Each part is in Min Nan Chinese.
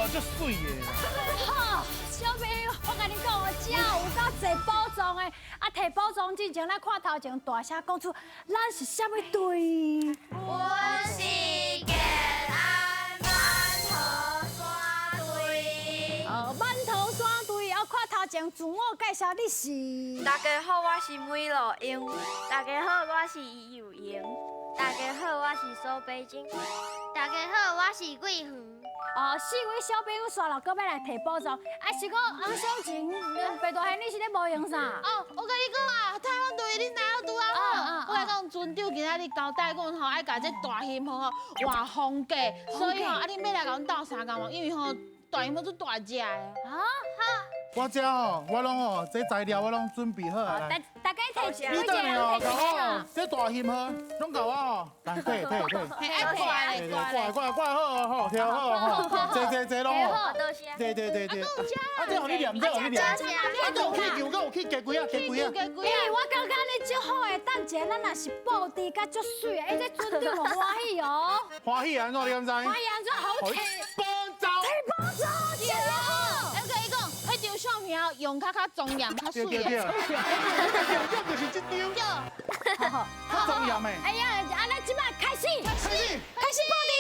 足媠的。好，小朋友，我共你講哦，這有夠濟寶藏的。啊，提寶藏之前，咱看頭前大聲講出，咱是啥物隊？阮是建安饅頭山隊。哦，饅頭山隊。啊，看頭前自我介紹，你是？大家好，我是梅露英。大家好，我是余幼瑩。大家好，我是蘇北京。大家好，我是桂園。哦，四位小朋友煞落，閣欲來提寶藏。啊，是講翁小晴、白大兄，你是咧無閒啥？哦，我共你講啊，採訪隊恁來了拄仔好。我共你講，船長今仔日交代阮吼，愛共這大熊貓吼換風格，所以吼，啊，恁欲來共阮鬥相共無？因為吼，大熊貓足大隻的。啊，好。我這吼，我攏吼，這材料我攏準備好啊。大家提，你等下哦，共我這大熊貓攏共我吼，來，提提提。愛掛咧，掛掛掛好吼，調好吼，這這這攏吼。對對對對。啊，這予你念，這予你念。啊，這有氣球，閣有去雞龜啊，雞龜啊。欸，我感覺你足好的，等一下咱若是布置甲足媠的，欸，這船長會歡喜哦。歡喜按怎你敢知？歡喜按怎好提寶藏。提寶藏，真好。彼張相片用較較莊嚴，較媠。對對對，對，就是這張。好好，較莊嚴的。哎呀，按呢這擺開始，開始，開始布置。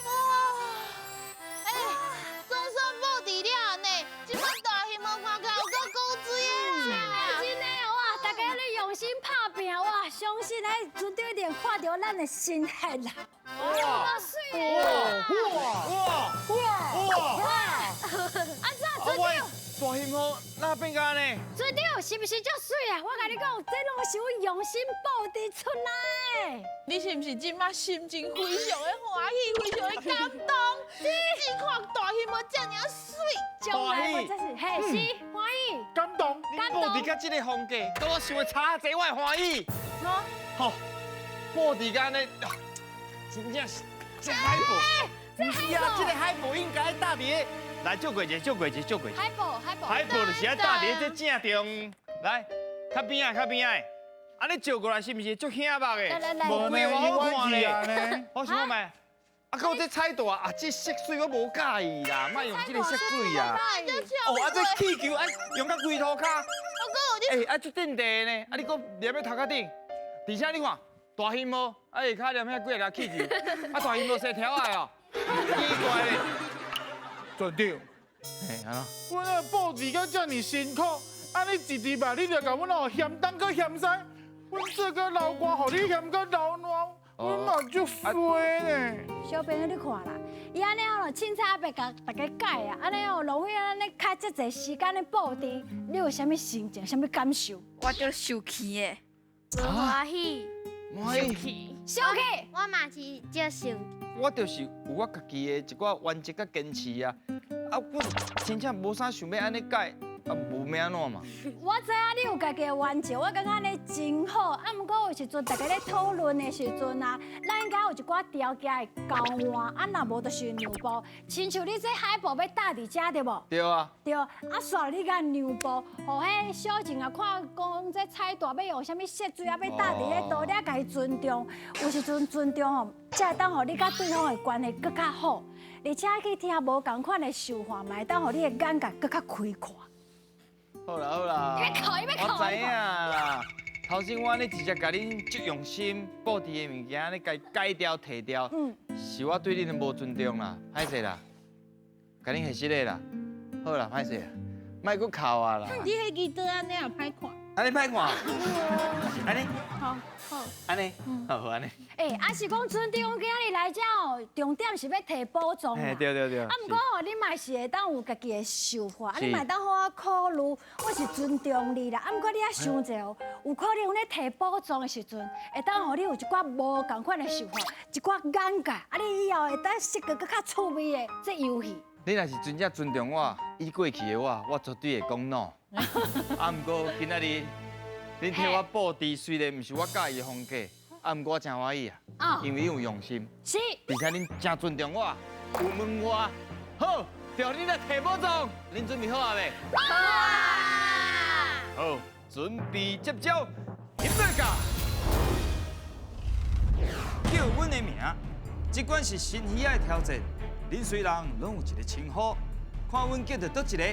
哇，哎，總算布置了呢，這擺大熊貓看起來有夠古錐的啦。真的哇，大家咧用心拍拚哇，相信咧船長一定看著咱的心血啦。哇，媠哇哇哇哇！啊，怎船長？大熊貓哪變按呢？船長是毋是足媠啊？我共你講，這攏是阮用心布置出來的。你是毋是這擺心情非常的歡喜，非常的感動？只看大熊貓這爾媠，將來我真是嘿是歡喜，感動，你布置甲這個風格，佮我想的差濟，我會歡喜。好，布置甲按呢，真正是這海報，毋是啊，這個海報應該搭佇咧，來借過一下，借過一下，借過一下。海報，海報，海報就是愛搭佇咧這正中，來，較邊仔，較邊仔，按呢照過來是毋是足顯目的？來來來，無咩我好看咧，我想看覓。啊，閣有這彩帶啊，這色水我無佮意啦，莫用這個色水啊。哦，啊，這氣球愛用到規塗跤。欸，啊，足鎮定呢，啊，你閣黏咧頭殼頂，而且你看大熊貓，啊，下跤黏遐幾个氣球，啊，大熊貓生條仔哦，奇怪咧。船長，嘿，按怎？阮那布置甲遮爾辛苦，啊，你一直吧，你就共阮哦嫌東閣嫌西，阮做閣流汗，予你嫌閣流爛，阮嘛足衰呢。小朋友，你看啦，伊按呢哦，凊彩猶袂共大家改啊，按呢哦，浪費按呢開遮濟時間咧布置，你有啥物心情，啥物感受？我足生氣的，無歡喜，歡喜，生氣，我嘛是足生氣。我就是有我家己的一寡原則佮堅持啊，啊，我真正無啥想欲按呢改。啊，無欲按怎嘛？我知影你有家己的原則，我感覺按呢真好。啊，毋過有時陣大家咧討論的時陣啊，咱應該有一寡條件的交換。啊，若無就是讓步。親像你這海報欲搭佇遮對無？對啊。對，啊，煞你共讓步，予彼小靜啊看講這彩帶欲用啥物色水啊，欲搭佇彼度，你愛共伊尊重。有時陣尊重吼，才會當予你佮對方的關係閣較好，而且去聽無仝款的想法，嘛會當予你的眼界閣較開闊。好啦好啦，我知影啦。頭先我按呢直接共恁足用心布置的物件，按呢共改掉提掉，是我對恁的無尊重啦，歹勢啦，共恁解釋的啦。好啦，歹勢啦，莫閣哭啊啦。你彼支刀按呢也歹看。按呢歹看，按呢？好，好，按呢？好，按呢。欸，啊是講船長今日來遮哦，重點是欲提寶藏啦。對對對。啊，毋過吼，你嘛是會當有家己的想法，啊，你嘛會當好好考慮。我是尊重你啦，啊，毋過你愛想者哦，有可能咧提寶藏的時陣，會當予你有一寡無仝款的想法，一寡眼界，啊，你以後會當設計閣較趣味的這遊戲。你若是真正尊重我，以過去的我，我絕對會講 no。啊，毋過今仔日，恁替我布置，雖然毋是我佮意的風格，啊，毋過我真歡喜啊，因為你有用心，是，而且恁真尊重我，有問我，好，就恁來提寶藏，恁準備好啊未？好啊！好，準備接招，欣代价，叫阮的名，这款是新鱼仔的挑战。恁随人拢有一个称呼，看阮叫著佗一个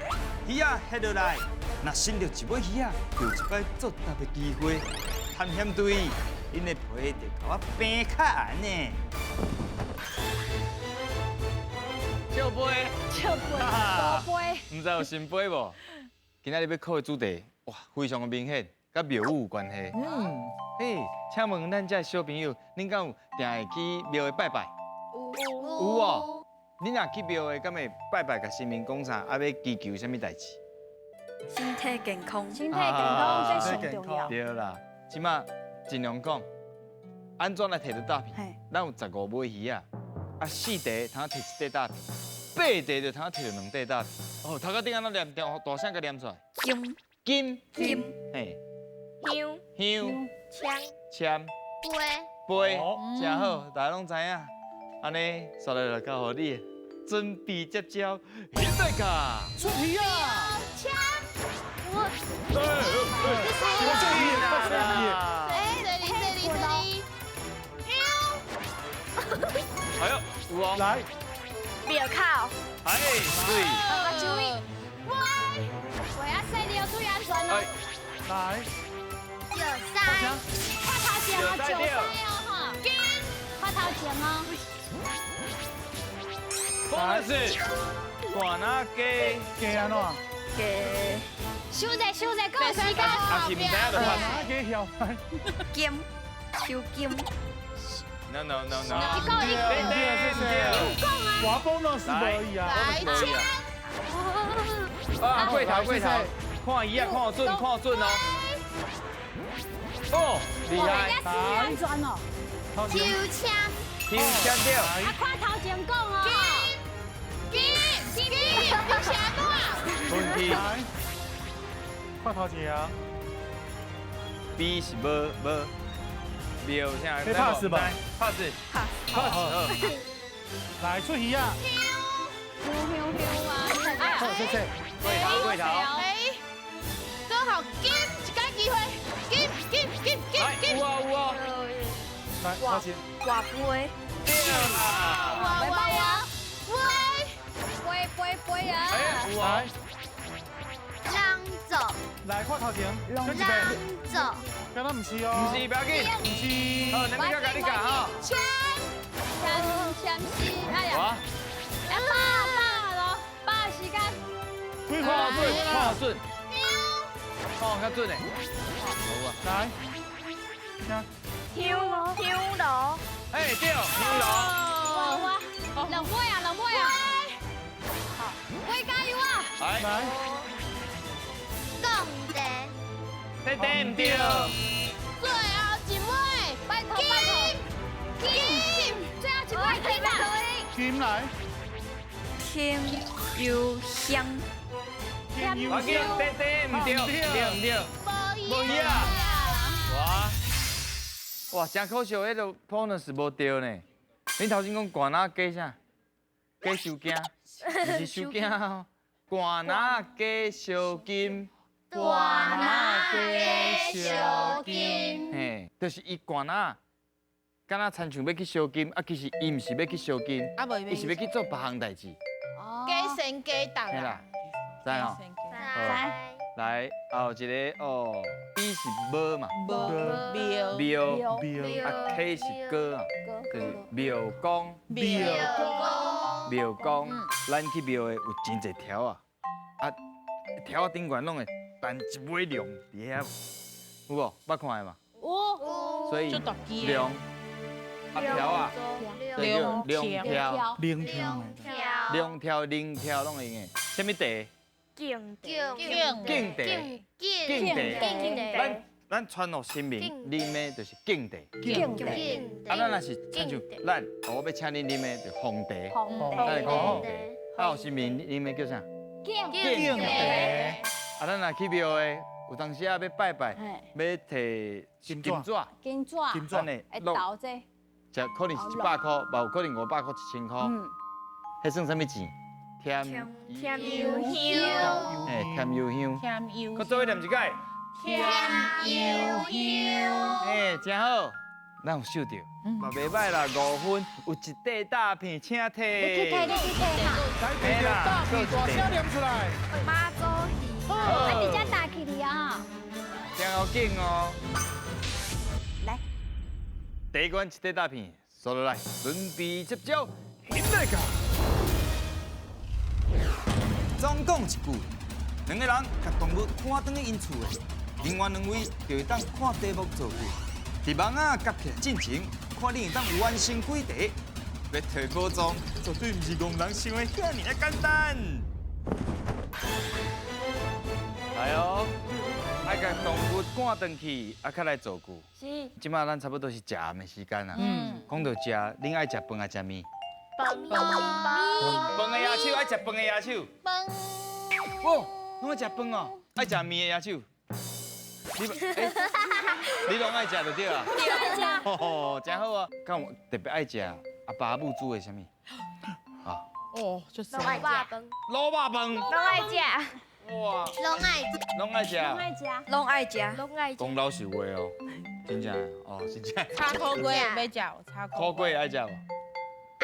鱼仔翕落来，若伸著一尾鱼仔，就有一摆作答的机会。探险队，𪜶的皮就共我平较硬呢。笑杯，笑杯，大杯。毋知有圣杯无？今仔日欲考的主题，哇，非常的明显，佮庙宇有关系。嘿，请问咱遮小朋友，恁敢有定会去庙会拜拜？有。有哦。恁若去庙会，敢会拜拜，共神明讲啥？啊，欲祈求啥物代志？身体健康。身体健康，这上重要。对啦，这马尽量讲，按怎来提著大片？咱有15尾鱼仔，啊，四块通提一块大片，八块就通提著2块大片。哦，头壳顶按怎念？大声共念出来。金。金。金。嘿。香。香。签。签。杯。杯。真好，大家拢知影。按呢，煞来就交予你，准备接招，现在卡。出题啊！签。我。哎，这里这里这里。哎呦，有哦。来。庙口。哎，对。我注意。喂。喂啊，细你要注意安全哦。来。石狮。看头前哦，石狮哦，哈。金。看头前哦。bonus。大哪鸡？鸡按怎？鸡。收者收者，够时间。啊是毋知影就拍。鸡晓。金。收金。 No no no no。一个一个。有讲啊。我 bonus 无伊啊。来签。啊，过头过头，看伊啊，看准看准哦。哦，厉害。注意安全哦。抽签。抽签对。啊，看头前讲哦。金金金，你是按怎？问题。看头前。 B 是无无。庙啥？ pass 吧，pass。pass。来出鱼啊！香香香啊！好，谢谢。过头过头。哎，刚好金一个机会，金金金金金。有啊有啊。来，头前。挂杯。对啦。哇哇哇！杯杯杯啊！哎，有啊。人走。来，看头前。人走。敢若毋是哦。毋是，不要紧。毋是。好，那边共你教哈。签签是，哎呀。哇。啊，饱饱咯，饱时间。看准，看准。看较准的。无啊。来。香香炉。哎，对，香炉。哇哇，两尾啊，两尾啊。好，飞加油啊！来。来。讲茶。对对毋对？最后一尾，拜托拜托。金，最后一尾金啊！金来。添油香。添油香。对对毋对？对毋对？无伊啊！哇哇，真可惜，彼个 bonus 无对呢。你头先讲罐仔鸡啥？鸡收惊？毋是收惊哦。罐仔鸡烧金。大哪鸡烧金。嘿，就是伊罐仔，敢若亲像欲去烧金，啊，其实伊毋是欲去烧金，伊是欲去做别项代志。假神假道啦，知吼？知。来，后一个哦，B 是无嘛？无庙庙庙啊，K 是歌啊，就是庙公。庙公。庙公，咱去庙的有真济条啊，啊，条仔顶悬拢会弹一尾龙伫遐，有无？捌看过嘛？有。所以龙啊条啊，龙龙条，龙条，龙条、龙条拢会用的。啥物茶？敬敬茶，敬敬茶。咱传予神明啉的就是敬茶。敬茶。啊，咱若是亲像咱，我欲请恁啉的就红茶。红咱会讲红茶。啊，予神明啉的叫啥？敬敬茶。啊，咱若去庙的，有当时啊欲拜拜，欲提金纸，金纸，金纸，会投这，这可能是100箍，嘛有可能500箍、1000箍。彼算啥物钱？添添油香，嘿，添油香。添油。阁做伙念一摆，甜悠悠。哎，真好，咱有收著，嘛袂䆀啦，5分有一塊大片，請提。你去提，你去提哈。來，提著大片大聲念出來。媽祖魚。啊，直接打起嚟啊！真好緊哦。來，第一關一塊大片，刷落來，準備接招，起來噶。總共一句，兩个人共動物趕轉去𪜶厝的，另外兩位就會當看題目造句。佇網仔夾起來進前，看你會當完成幾題。欲提寶藏，絕對毋是戇人想的遐爾仔簡單。來哦，愛共動物趕轉去，啊，較來造句。是。這馬咱差不多是食暗的時間啦。嗯。講到食，恁愛食飯抑食麵？飯。飯的舉手，愛食飯的舉手。飯。哦，攏愛食飯哦，愛食麵的舉手。你攏愛食就對啊。愛食。哦，真好啊。敢有特別愛食阿爸阿母煮的啥物？啊。哦，就是。攏愛食飯。滷肉飯。攏愛食。哇。攏愛食。攏愛食。攏愛食。攏愛食。攏愛食。講老實話哦，真正哦，真正。炒苦瓜欲食，炒苦瓜愛食無？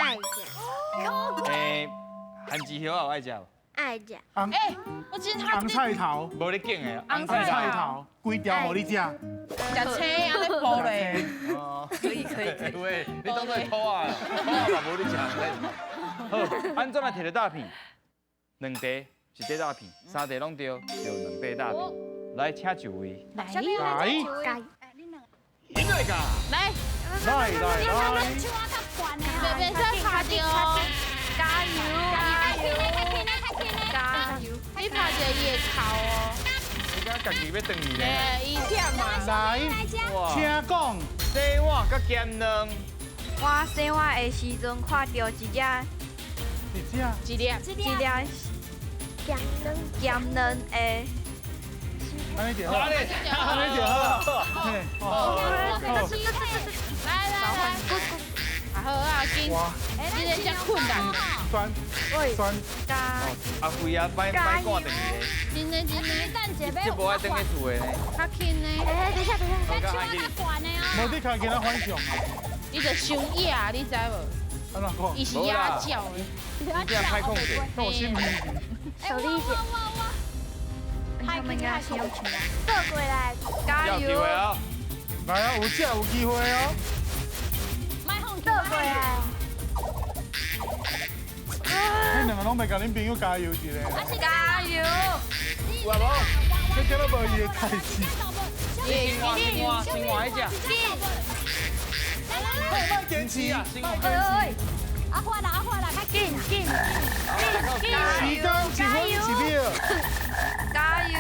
愛食。欸，番薯葉仔有愛食無？愛食。欸，我真紅菜頭。無咧揀的。紅菜頭，規條予你食。食青啊，咧補咧。哦，可以可以可以。對，你當做土啊，土啊嘛無你食。好，按怎來提著大片？兩塊一塊大片，三塊攏對，就兩塊大片。來，請就位。來。來。來。來。來來來。袂使拍著哦。加油！加油！加油！你拍著伊會哭哦。你敢家己欲轉去咧？伊忝嘛。來，請講。洗碗佮煎卵。我洗碗的時陣看著一隻。一隻。一粒。一粒。煎卵。煎卵的。按呢就好，按呢就好。來來來。好啊，緊，這个遮困難。酸，酸。阿輝啊，擺擺趕轉去咧。真的真的，這無愛轉去厝的呢。較輕呢。欸，等一下等一下，這手較懸的哦。無你看見他反常啊。伊就傷野，你知無？按怎講？伊是野鳥的。你歹控制。那我心虛。手力一點。他們應該是有錢。倒過來，加油！來啊，有食有機會哦。倒過來。你兩個攏袂共恁朋友加油一下？加油！有無？這這都無伊的代誌。新換新換新換彼隻。來來來，莫堅持啊！莫堅持。阿發啦阿發啦，較緊緊緊緊。時間1分1秒。加油！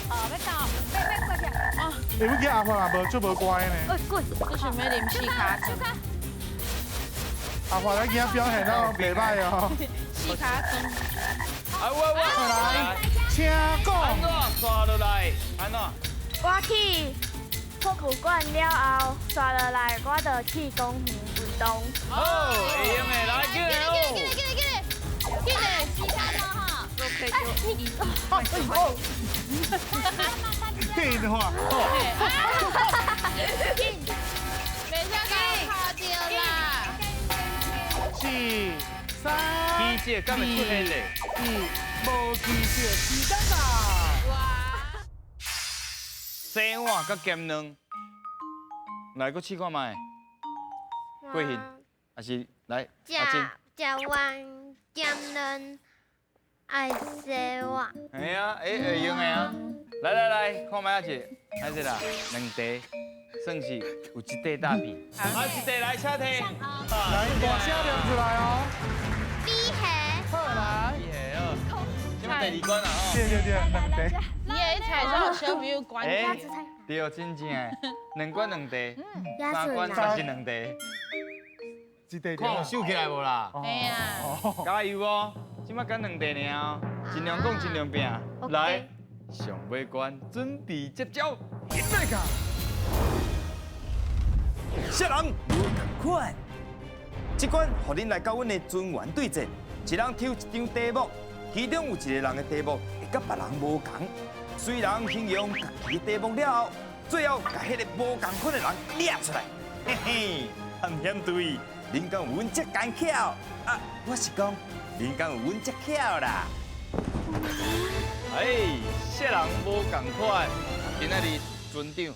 哦，欲到，欲欲過去。哦。欸，阮囝阿發也無足無乖呢。哎，滾！你想欲啉四跤湯？阿發咱囝表現得袂䆀哦。四跤湯。啊，我我來，請講。按怎刷落來？按怎？我去博物館了後，刷落來，我就去公園運動。好，會用的，來，緊來哦。緊來緊來緊來緊來！四跤湯哈。電話。袂使共拍著啦。四、三、奇蹟敢會出現咧？一，無奇蹟，時間到。哇！洗碗佮煎卵，來，閣試看覓。過去，還是來阿珍。食完煎卵愛洗碗。哎呀，欸，會用的啊！來來來，看覓阿姐，來這啦，兩塊，算是有一塊大片。啊，一塊來，請提。來，大聲念出來哦。比蝦。好來。比蝦哦。這馬第二關啦吼。對對對，兩塊。你的菜做小朋友關。對，真正的，兩關兩題，三關才是兩題。一題。看有收起來無啦？哎呀。加油哦！這馬講兩題爾哦，盡量講，盡量拼。來，上尾關，準備接招，起來噶！啥人無仝款？這關予恁來佮阮的尊員對戰，一人抽一張題目，其中有一個人的題目會佮別人無仝。雖然形容家己的題目了後，最後共彼個無仝款的人掠出來，嘿嘿，探險隊，恁敢有阮遮奸巧？啊，我是講，恁敢有阮遮巧啦？哎，色人無仝款，今仔日船長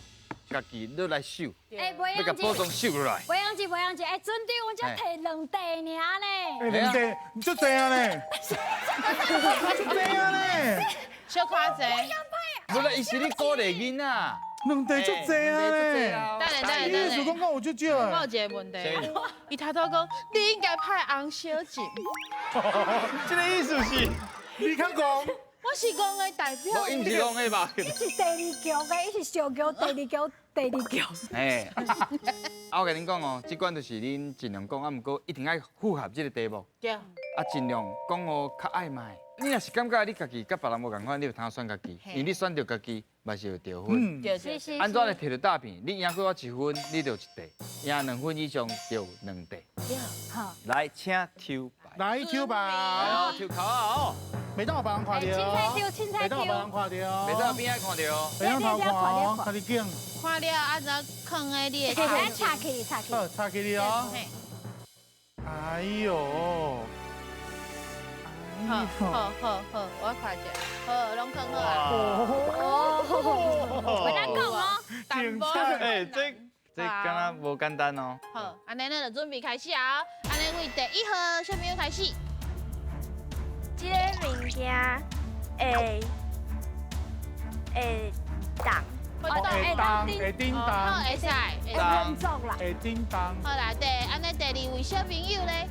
家己落來收，哎，欲共寶藏收落來。袂用急，袂用急，哎，船長，阮才提兩塊爾呢。哎，兩塊，你足濟啊呢？足濟啊呢？小可濟。無啦，伊是咧鼓勵囡仔。兩塊足濟啊呢？等下等下等下。你意思講講有足少？我有一個問題。伊頭拄講，你應該派翁小姐。這個意思是？你較講。我是講的代表。伊毋是講的吧？伊是第二局的，伊是小局第二局第二局。哎，啊，我共恁講哦，這款就是恁盡量講，啊，毋過一定愛符合這個題目。對。啊，盡量講予較曖昧。你若是感覺你家己佮別人無仝款，你就通選家己，因為你選著家己，嘛是會得分。對。按怎來摕著詐騙？你贏過我一分，你就一塊；贏兩分以上就兩塊。好。來，請抽牌。來抽牌。抽卡啊！哦。袂當予別人看著，青菜袂當予別人看著，袂當邊仔看著，袂當偷看哦，家己揀。看了啊，怎囥在你的？來插起，插起。好，插起你哦。哎呦！好，好，好，好，我看者，好，攏囥好啊。哦，袂當講哦。淡薄。哎，這敢若無簡單哦。好，按呢咱就準備開始啊！按呢為第一號小朋友開始。這個物件會會動，會動，會叮當，好，會使，會運作啦，會叮當。好來，按呢第二位小朋友咧，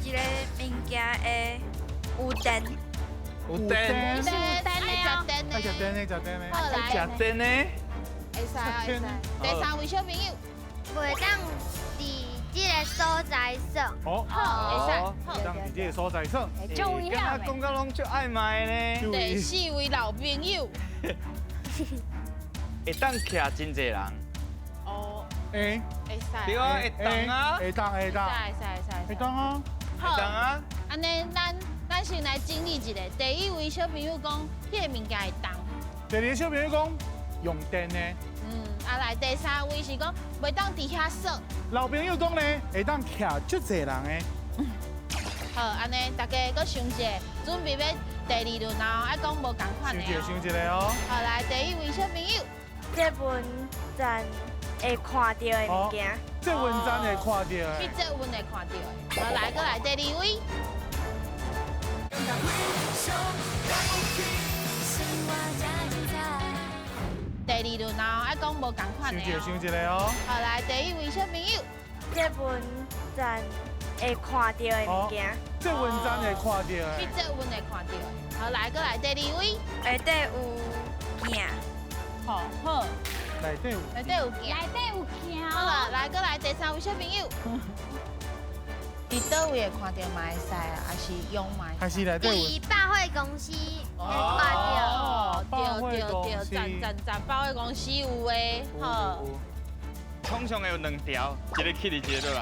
這個物件會有電，有電，有電，愛食電愛食電的，食電的，好來，食電的，會使，會使。第三位小朋友，袂當佇這個所在耍，好，好，會使，袂當佇這個所在耍。就危險的。講到攏足曖昧呢。第四位老朋友，會當徛真濟人。哦，會，會使。對啊，會動啊，會動，會動，會使，會使，會動啊，會動啊。按呢，咱先來整理一下。第一位小朋友講，彼个物件會動。第二个小朋友講，用電的。啊來，第三位是講袂當佇遐耍。老朋友講呢，會當徛足濟人的。好，按呢大家閣想一下，準備欲第二輪哦，愛講無仝款的。想一下，想一下哦。好，來第一位小朋友，捷運站會看著的物件。捷運站會看著的。去捷運會看著的。好，來，閣來第二位。第二輪哦，愛講無仝款的。想一下，想一下哦。好，來第一位小朋友，捷運站會看著的物件。捷運站會看著的。去捷運會看著的。好，來，閣來第二位。內底有鏡。好，好。內底有。內底有鏡。內底有鏡。好啦，來，閣來第三位小朋友。佇佗位會看著嘛會使啊，還是用嘛？還是內底有。佇百貨公司會看著。哦，對對對，讚讚讚，百貨公司有的，好。通常會有兩條，一个起來，一个落來。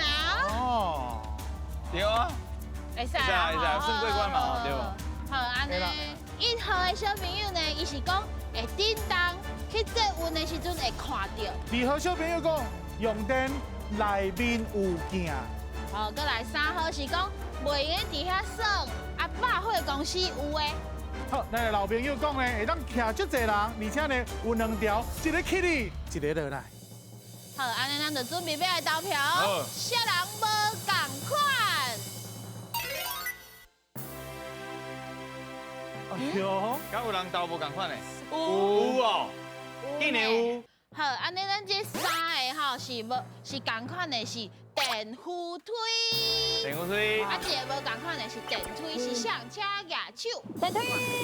啊？哦，對啊。會使啊，會使，算過關嘛，對無？好，按呢，一號的小朋友呢，伊是講會叮當去捷運的時陣會看著。二號小朋友講用電內面有鏡。好，閣來三號是講袂用佇遐耍，啊，百貨公司有的。好，咱的老朋友講呢，會當徛足濟人，而且呢有兩條，一个起來，一个落來。好，按呢咱就準備欲來投票，啥人無仝款？哎喲，敢有人投無仝款的？有哦，竟然有。好，按呢咱這三个吼是無是仝款的，是電扶梯。電扶梯。啊，一个無仝款的是電梯，是誰？請舉手。電梯。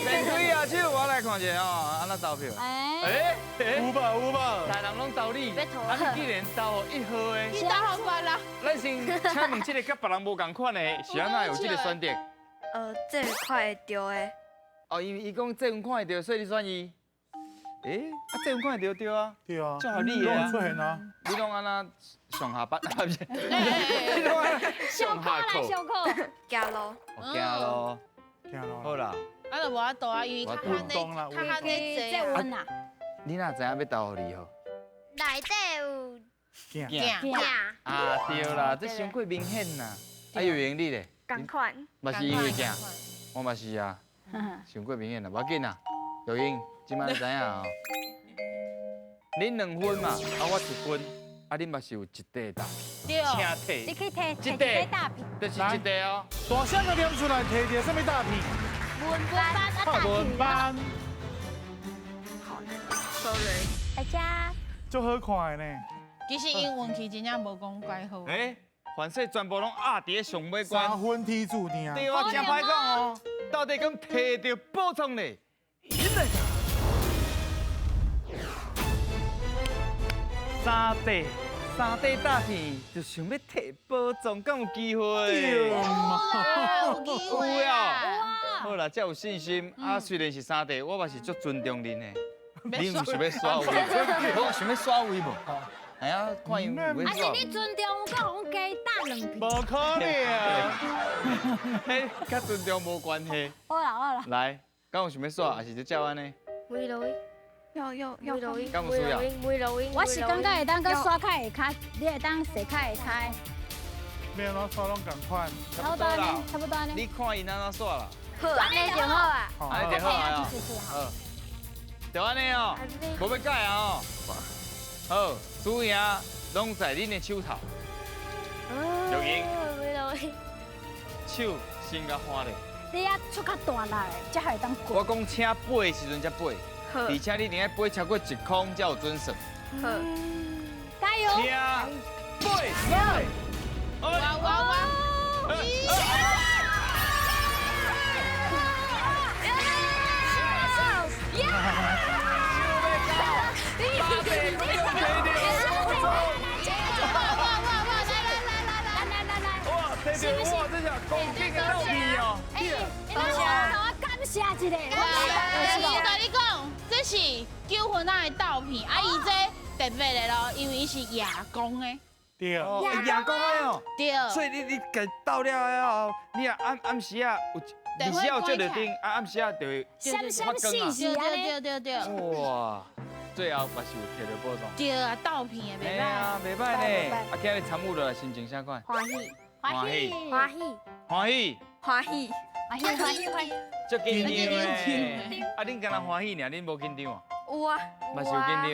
電梯舉手，我來看一下哦，按怎投票？哎。有無有無？大人攏投你，啊你竟然投予一號的。你投予別人。咱先請問這個佮別人無仝款的，是按怎有這個選擇？這個看會著的。哦，因為伊講這個看會著，所以你選伊。欸，啊，這看會著對啊，對啊，這合理的啊，出現啊，你攏按怎上下班啊？不是，你攏按怎上下課？上課，行路，行路，行路，好啦。啊，啊，就無法度啊，因為較罕咧，較罕咧這溫啊。你哪知影欲投予你吼？內底有鏡鏡。啊對啦，這傷過明顯啦。啊，有閒你咧？仝款。嘛是因為鏡，我嘛是啊，傷過明顯啦，無要緊啦。玉英，這擺你知影哦？恁兩分嘛，啊我一分，啊恁嘛是有一塊大片，請提。你去提提一塊大片，就是一塊哦。大聲個念出來，提著啥物大片？文班啊，大片。文班。好難，sorry。大家。足好看的呢。其實𪜶運氣真正無講怪好。欸，凡勢全部攏壓佇咧上尾關。三分天注定。對啊，真歹講哦。到底敢提著寶藏咧？三塊三塊大片，就想欲提寶藏，敢有機會？有啦，有機會啊！好啦，才有信心。啊，雖然是三塊，我嘛是足尊重恁的。恁有想欲刷位？我想欲刷位無？哎呀，看伊有欲啊是你尊重，閣予阮加打兩片。無可能啊！彼佮尊重無關係。好啦好啦。來，敢有想欲刷，還是就照按呢？要要要，敢有需要？我是感覺會當閣刷較下跤，你會當踅較下跤。欲按怎刷攏仝款。差不多呢，差不多呢。你看伊按怎刷啦？好，按呢就好啊。按呢就好啊。好，就按呢哦，無欲改啊哦。好，輸贏攏在恁的手頭。玉英，手先共換咧。你愛出較大力，才會當過。我講請飛的時陣才飛。而且你一定愛飛超過一空才有準算。好，加油！請飛，哇哇哇！哇哇哇哇！來來來來來來來來！哇，提著哇，這是恭敬的倒片哦。多謝，我感謝一下。我共你講，這是求婚仔的豆片，啊，伊這特別的咯，因為伊是夜光的。對，夜光的哦。對。所以你共鬥了後，你若暗暗時啊有，日時有照著燈，啊暗時啊就會閃閃爍爍。對對對對。哇，最後嘛是有提著寶藏。對啊，豆片的袂歹。袂歹呢。啊，今日參與落來心情啥款？歡喜。歡喜。歡喜。歡喜。歡喜。歡喜歡喜歡喜。足緊張的。啊，恁敢若歡喜爾，恁無緊張啊？有啊。嘛是有緊張。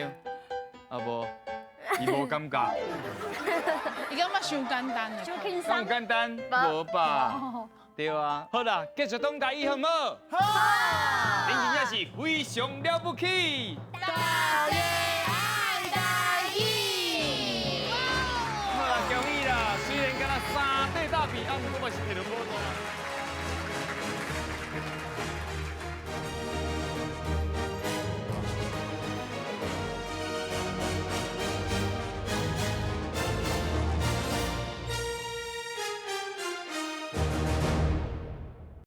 啊無，伊無感覺。伊感覺傷簡單的。傷輕鬆。咁簡單？無吧？對啊。好啦，繼續講台語好毋好？好。恁真正是非常了不起。大家愛台語。好啦，恭喜啦！雖然敢若三塊大片，啊，毋過嘛是提著寶藏。